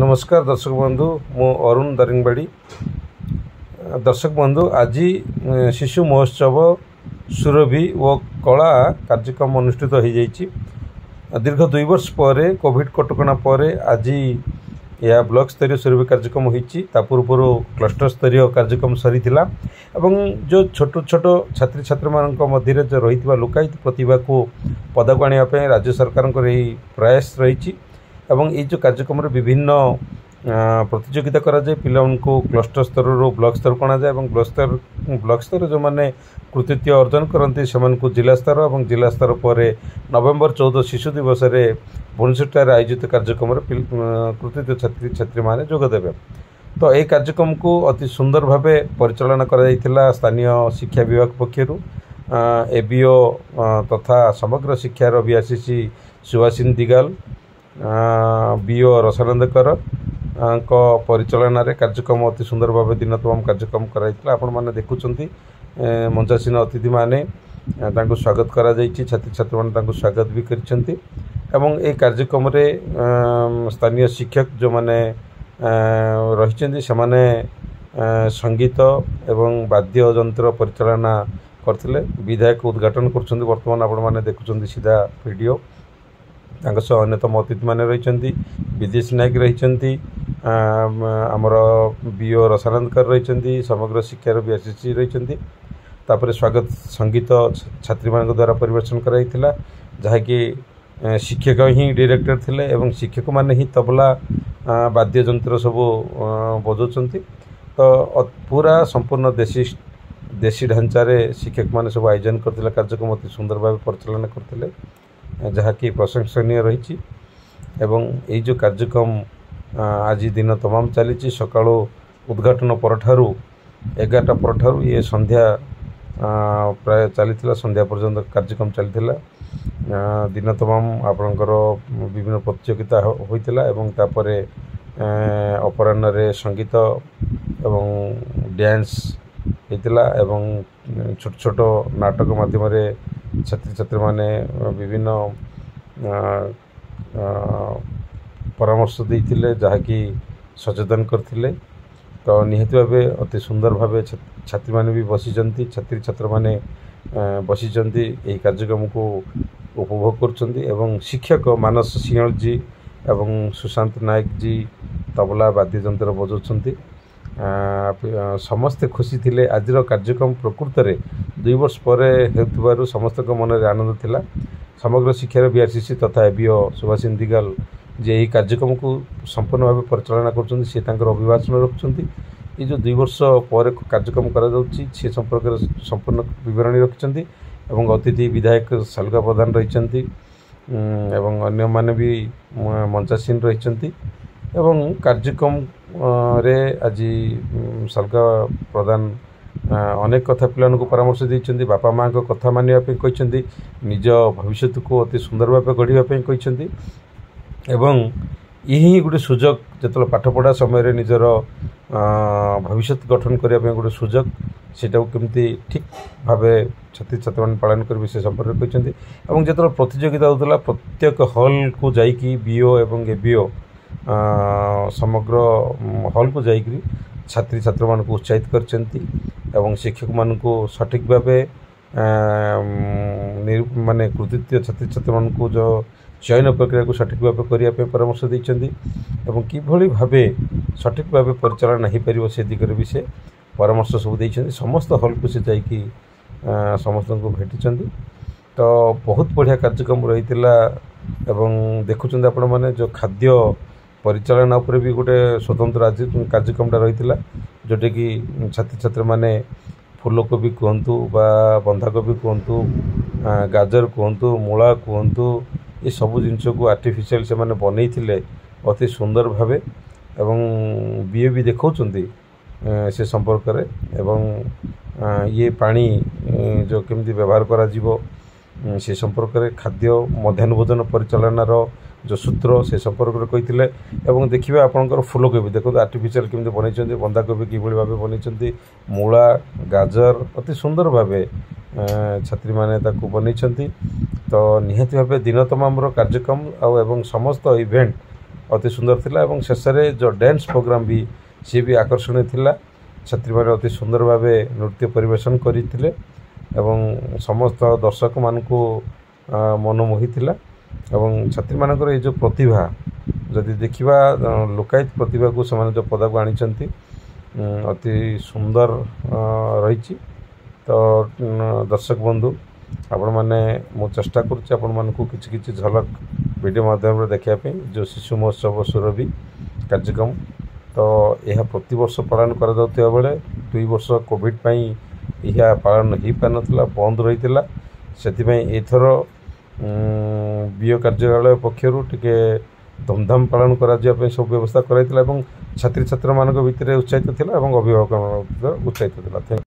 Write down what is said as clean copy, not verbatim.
ନମସ୍କାର ଦର୍ଶକ ବନ୍ଧୁ, ମୁଁ ଅରୁଣ ଦାରିଙ୍ଗବାଡ଼ି। ଦର୍ଶକ ବନ୍ଧୁ, ଆଜି ଶିଶୁ ମହୋତ୍ସବ ସୁରଭି ଓ କଳା କାର୍ଯ୍ୟକ୍ରମ ଅନୁଷ୍ଠିତ ହୋଇଯାଇଛି। ଦୀର୍ଘ 2 ବର୍ଷ ପରେ, କୋଭିଡ଼ କଟକଣା ପରେ ଆଜି ଏହା ବ୍ଲକ ସ୍ତରୀୟ ସୁରଭି କାର୍ଯ୍ୟକ୍ରମ ହୋଇଛି। ତା ପୂର୍ବରୁ କ୍ଲଷ୍ଟର ସ୍ତରୀୟ କାର୍ଯ୍ୟକ୍ରମ ସରିଥିଲା ଏବଂ ଯେଉଁ ଛୋଟ ଛୋଟ ଛାତ୍ରୀଛାତ୍ରମାନଙ୍କ ମଧ୍ୟରେ ଯେଉଁ ରହିଥିବା ଲୁକାୟିତ ପ୍ରତିଭାକୁ ପଦାକୁ ଆଣିବା ପାଇଁ ରାଜ୍ୟ ସରକାରଙ୍କର ଏହି ପ୍ରୟାସ ରହିଛି। ଏବଂ ଏଇ ଯେଉଁ କାର୍ଯ୍ୟକ୍ରମରେ ବିଭିନ୍ନ ପ୍ରତିଯୋଗିତା କରାଯାଏ, ପିଲାମାନଙ୍କୁ କ୍ଲଷ୍ଟର ସ୍ତରରୁ ବ୍ଲକ ସ୍ତରକୁ ଅଣାଯାଏ ଏବଂ ବ୍ଲକ ସ୍ତରରେ ଯେଉଁମାନେ କୃତିତ୍ୱ ଅର୍ଜନ କରନ୍ତି ସେମାନଙ୍କୁ ଜିଲ୍ଲା ସ୍ତର ଏବଂ ଜିଲ୍ଲା ସ୍ତର ପରେ ନଭେମ୍ବର 14 ଶିଶୁ ଦିବସରେ ଭୁବନେଶ୍ୱରଠାରେ ଆୟୋଜିତ କାର୍ଯ୍ୟକ୍ରମରେ କୃତିତ୍ୱ ଛାତ୍ରୀଛାତ୍ରୀମାନେ ଯୋଗ ଦେବେ। ତ ଏହି କାର୍ଯ୍ୟକ୍ରମକୁ ଅତି ସୁନ୍ଦର ଭାବେ ପରିଚାଳନା କରାଯାଇଥିଲା ସ୍ଥାନୀୟ ଶିକ୍ଷା ବିଭାଗ ପକ୍ଷରୁ। ଏବିଓ ତଥା ସମଗ୍ର ଶିକ୍ଷାର ବିଆରସିସି ସୁଭାଷିନୀ ଦିଗାଲ, ବିଓ ରସାନନ୍ଦ କର ଙ୍କ ପରିଚାଳନାରେ କାର୍ଯ୍ୟକ୍ରମ ଅତି ସୁନ୍ଦର ଭାବେ ଦିନ ତମାମ କାର୍ଯ୍ୟକ୍ରମ କରାଯାଇଥିଲା। ଆପଣମାନେ ଦେଖୁଛନ୍ତି ମଞ୍ଚାସୀନ ଅତିଥିମାନେ, ତାଙ୍କୁ ସ୍ୱାଗତ କରାଯାଇଛି, ଛାତ୍ରୀଛାତ୍ରମାନେ ତାଙ୍କୁ ସ୍ୱାଗତ ବି କରିଛନ୍ତି। ଏବଂ ଏହି କାର୍ଯ୍ୟକ୍ରମରେ ସ୍ଥାନୀୟ ଶିକ୍ଷକ ଯେଉଁମାନେ ରହିଛନ୍ତି ସେମାନେ ସଙ୍ଗୀତ ଏବଂ ବାଦ୍ୟଯନ୍ତ୍ର ପରିଚାଳନା କରିଥିଲେ। ବିଧାୟକ ଉଦ୍ଘାଟନ କରୁଛନ୍ତି ବର୍ତ୍ତମାନ, ଆପଣମାନେ ଦେଖୁଛନ୍ତି ସିଧା ଭିଡ଼ିଓ। ତାଙ୍କ ସହ ଅନ୍ୟତମ ଅତିଥିମାନେ ରହିଛନ୍ତି, ବିଦେଶ ନାୟକ ରହିଛନ୍ତି, ଆମର ବିଓ ରସାନନ୍ଦକର ରହିଛନ୍ତି, ସମଗ୍ର ଶିକ୍ଷାର ବିଆରସିସି ରହିଛନ୍ତି। ତାପରେ ସ୍ୱାଗତ ସଙ୍ଗୀତ ଛାତ୍ରୀମାନଙ୍କ ଦ୍ୱାରା ପରିବେଷଣ କରାଯାଇଥିଲା, ଯାହାକି ଶିକ୍ଷକ ହିଁ ଡିରେକ୍ଟର ଥିଲେ ଏବଂ ଶିକ୍ଷକମାନେ ହିଁ ତବଲା ବାଦ୍ୟଯନ୍ତ୍ର ସବୁ ବଜାଉଛନ୍ତି। ତ ପୁରା ସମ୍ପୂର୍ଣ୍ଣ ଦେଶୀ ଢାଞ୍ଚାରେ ଶିକ୍ଷକମାନେ ସବୁ ଆୟୋଜନ କରିଥିଲେ, କାର୍ଯ୍ୟକ୍ରମ ଅତି ସୁନ୍ଦର ଭାବେ ପରିଚାଳନା କରିଥିଲେ, ଯାହାକି ପ୍ରଶଂସନୀୟ ରହିଛି। ଏବଂ ଏଇ ଯେଉଁ କାର୍ଯ୍ୟକ୍ରମ ଆଜି ଦିନ ତମାମ ଚାଲିଛି, ସକାଳୁ ଉଦ୍ଘାଟନ ପରଠାରୁ 11ଟା ପରଠାରୁ ଇଏ ସନ୍ଧ୍ୟା ପ୍ରାୟ ଚାଲିଥିଲା, ସନ୍ଧ୍ୟା ପର୍ଯ୍ୟନ୍ତ କାର୍ଯ୍ୟକ୍ରମ ଚାଲିଥିଲା। ଦିନ ତମାମ ଆପଣଙ୍କର ବିଭିନ୍ନ ପ୍ରତିଯୋଗିତା ହୋଇଥିଲା ଏବଂ ତାପରେ ଅପରାହ୍ନରେ ସଙ୍ଗୀତ ଏବଂ ଡ୍ୟାନ୍ସ ହେଇଥିଲା ଏବଂ ଛୋଟ ଛୋଟ ନାଟକ ମାଧ୍ୟମରେ ଛାତ୍ରୀଛାତ୍ରୀମାନେ ବିଭିନ୍ନ ପରାମର୍ଶ ଦେଇଥିଲେ, ଯାହାକି ସଚେତନ କରିଥିଲେ। ତ ନିହାତି ଭାବେ ଅତି ସୁନ୍ଦର ଭାବେ ଛାତ୍ରୀମାନେ ବି ବସିଛନ୍ତି, ଛାତ୍ରୀଛାତ୍ରମାନେ ବସିଛନ୍ତି, ଏହି କାର୍ଯ୍ୟକ୍ରମକୁ ଉପଭୋଗ କରୁଛନ୍ତି। ଏବଂ ଶିକ୍ଷକ ମାନସ ସିଂହଳଜୀ ଏବଂ ସୁଶାନ୍ତ ନାୟକଜୀ ତବଲା ବାଦ୍ୟଯନ୍ତ୍ର ବଜାଉଛନ୍ତି। ସମସ୍ତେ ଖୁସି ଥିଲେ। ଆଜିର କାର୍ଯ୍ୟକ୍ରମ ପ୍ରକୃତରେ 2 ବର୍ଷ ପରେ ହେଉଥିବାରୁ ସମସ୍ତଙ୍କ ମନରେ ଆନନ୍ଦ ଥିଲା। ସମଗ୍ର ଶିକ୍ଷାର ବିଆରସିସି ତଥା ଏବିଓ ସୁଭାଷିନୀ ଦିଗାଲ ଯେ ଏହି କାର୍ଯ୍ୟକ୍ରମକୁ ସମ୍ପୂର୍ଣ୍ଣ ଭାବେ ପରିଚାଳନା କରୁଛନ୍ତି, ସେ ତାଙ୍କର ଅଭିଭାଷଣ ରଖୁଛନ୍ତି। ଏ ଯେଉଁ 2 ବର୍ଷ ପରେ କାର୍ଯ୍ୟକ୍ରମ କରାଯାଉଛି ସେ ସମ୍ପର୍କରେ ସମ୍ପୂର୍ଣ୍ଣ ବିବରଣୀ ରଖିଛନ୍ତି। ଏବଂ ଅତିଥି ବିଧାୟକ ସାଲୁକା ପ୍ରଧାନ ରହିଛନ୍ତି ଏବଂ ଅନ୍ୟମାନେ ବି ମଞ୍ଚାସୀନ ରହିଛନ୍ତି। ଏବଂ କାର୍ଯ୍ୟକ୍ରମରେ ଆଜି ସାଲୁକା ପ୍ରଧାନ ଅନେକ କଥା ପିଲାମାନଙ୍କୁ ପରାମର୍ଶ ଦେଇଛନ୍ତି, ବାପା ମାଆଙ୍କ କଥା ମାନିବା ପାଇଁ କହିଛନ୍ତି, ନିଜ ଭବିଷ୍ୟତକୁ ଅତି ସୁନ୍ଦର ଭାବେ ଗଢ଼ିବା ପାଇଁ କହିଛନ୍ତି। ଏବଂ ଏହି ହିଁ ଗୋଟେ ସୁଯୋଗ, ଯେତେବେଳେ ପାଠପଢ଼ା ସମୟରେ ନିଜର ଭବିଷ୍ୟତ ଗଠନ କରିବା ପାଇଁ ଗୋଟେ ସୁଯୋଗ, ସେଇଟାକୁ କେମିତି ଠିକ୍ ଭାବେ ଛାତ୍ରୀଛାତ୍ରମାନେ ପାଳନ କରିବେ ସେ ସମ୍ପର୍କରେ କହିଛନ୍ତି। ଏବଂ ଯେତେବେଳେ ପ୍ରତିଯୋଗିତା ହେଉଥିଲା ପ୍ରତ୍ୟେକ ହଲ୍କୁ ଯାଇକି ବିଓ ଏବଂ ଏବିଓ ସମଗ୍ର ହଲ୍କୁ ଯାଇକରି ଛାତ୍ରୀଛାତ୍ରମାନଙ୍କୁ ଉତ୍ସାହିତ କରିଛନ୍ତି ଏବଂ ଶିକ୍ଷକମାନଙ୍କୁ ସଠିକ୍ ଭାବେ ମାନେ କୃତିତ୍ୱ ଛାତ୍ରୀଛାତ୍ରମାନଙ୍କୁ ଯେଉଁ ଚୟନ ପ୍ରକ୍ରିୟାକୁ ସଠିକ୍ ଭାବେ କରିବା ପାଇଁ ପରାମର୍ଶ ଦେଇଛନ୍ତି ଏବଂ କିଭଳି ଭାବେ ସଠିକ୍ ଭାବେ ପରିଚାଳନା ହୋଇପାରିବ ସେ ଦିଗରେ ବି ସେ ପରାମର୍ଶ ସବୁ ଦେଇଛନ୍ତି। ସମସ୍ତ ହଲ୍କୁ ସେ ଯାଇକି ସମସ୍ତଙ୍କୁ ଭେଟିଛନ୍ତି। ତ ବହୁତ ବଢ଼ିଆ କାର୍ଯ୍ୟକ୍ରମ ରହିଥିଲା। ଏବଂ ଦେଖୁଛନ୍ତି ଆପଣମାନେ ଯେଉଁ ଖାଦ୍ୟ ପରିଚାଳନା ଉପରେ ବି ଗୋଟେ ସ୍ୱତନ୍ତ୍ର କାର୍ଯ୍ୟକ୍ରମଟା ରହିଥିଲା, ଯେଉଁଟାକି ଛାତ୍ରୀଛାତ୍ରମାନେ ଫୁଲକୋବି କୁହନ୍ତୁ ବା ବନ୍ଧାକୋବି କୁହନ୍ତୁ, ଗାଜର କୁହନ୍ତୁ, ମୂଳା କୁହନ୍ତୁ, ଏସବୁ ଜିନିଷକୁ ଆର୍ଟିଫିସିଆଲ ସେମାନେ ବନେଇଥିଲେ ଅତି ସୁନ୍ଦର ଭାବେ ଏବଂ ବିଏ ବି ଦେଖାଉଛନ୍ତି ସେ ସମ୍ପର୍କରେ। ଏବଂ ଇଏ ପାଣି ଯେଉଁ କେମିତି ବ୍ୟବହାର କରାଯିବ ସେ ସମ୍ପର୍କରେ, ଖାଦ୍ୟ ମଧ୍ୟାହ୍ନ ଭୋଜନ ପରିଚାଳନାର ଯେଉଁ ସୂତ୍ର ସେ ସମ୍ପର୍କରେ କହିଥିଲେ। ଏବଂ ଦେଖିବେ ଆପଣଙ୍କର ଫୁଲକୋବି ଦେଖନ୍ତୁ ଆର୍ଟିଫିସିଆଲ କେମିତି ବନେଇଛନ୍ତି, ବନ୍ଧାକୋବି କିଭଳି ଭାବେ ବନେଇଛନ୍ତି, ମୂଳା, ଗାଜର ଅତି ସୁନ୍ଦର ଭାବେ ଛାତ୍ରୀମାନେ ତାକୁ ବନେଇଛନ୍ତି। ତ ନିହାତି ଭାବେ ଦିନ ତମାମର କାର୍ଯ୍ୟକ୍ରମ ଆଉ ଏବଂ ସମସ୍ତ ଇଭେଣ୍ଟ ଅତି ସୁନ୍ଦର ଥିଲା ଏବଂ ଶେଷରେ ଯେଉଁ ଡ୍ୟାନ୍ସ ପ୍ରୋଗ୍ରାମ୍ ବି ସିଏ ବି ଆକର୍ଷଣୀୟ ଥିଲା। ଛାତ୍ରୀମାନେ ଅତି ସୁନ୍ଦର ଭାବେ ନୃତ୍ୟ ପରିବେଷଣ କରିଥିଲେ ଏବଂ ସମସ୍ତ ଦର୍ଶକମାନଙ୍କୁ ମନମୋହିଥିଲା। ଏବଂ ଛାତ୍ରୀମାନଙ୍କର ଏଇ ଯେଉଁ ପ୍ରତିଭା ଯଦି ଦେଖିବା, ଲୁକାୟିତ ପ୍ରତିଭାକୁ ସେମାନେ ଯେଉଁ ପଦାକୁ ଆଣିଛନ୍ତି, ଅତି ସୁନ୍ଦର ରହିଛି। ତ ଦର୍ଶକ ବନ୍ଧୁ, ଆପଣମାନେ, ମୁଁ ଚେଷ୍ଟା କରୁଛି ଆପଣମାନଙ୍କୁ କିଛି କିଛି ଝଲକ ଭିଡ଼ିଓ ମାଧ୍ୟମରେ ଦେଖିବା ପାଇଁ, ଯେଉଁ ଶିଶୁ ମହୋତ୍ସବ ସୁରଭି କାର୍ଯ୍ୟକ୍ରମ। ତ ଏହା ପ୍ରତିବର୍ଷ ପାଳନ କରାଯାଉଥିବା ବେଳେ 2 ବର୍ଷ କୋଭିଡ଼ ପାଇଁ ଏହା ପାଳନ ହୋଇପାରିନଥିଲା, ବନ୍ଦ ରହିଥିଲା। ସେଥିପାଇଁ ଏଥର ବିଓ କାର୍ଯ୍ୟାଳୟ ପକ୍ଷରୁ ଟିକେ ଧୁମଧାମ ପାଳନ କରାଯିବା ପାଇଁ ସବୁ ବ୍ୟବସ୍ଥା କରାଯାଇଥିଲା ଏବଂ ଛାତ୍ରୀଛାତ୍ରମାନଙ୍କ ଭିତରେ ଉତ୍ସାହିତ ଥିଲା ଏବଂ ଅଭିଭାବକମାନଙ୍କ ଭିତରେ ଉତ୍ସାହିତ ଥିଲା।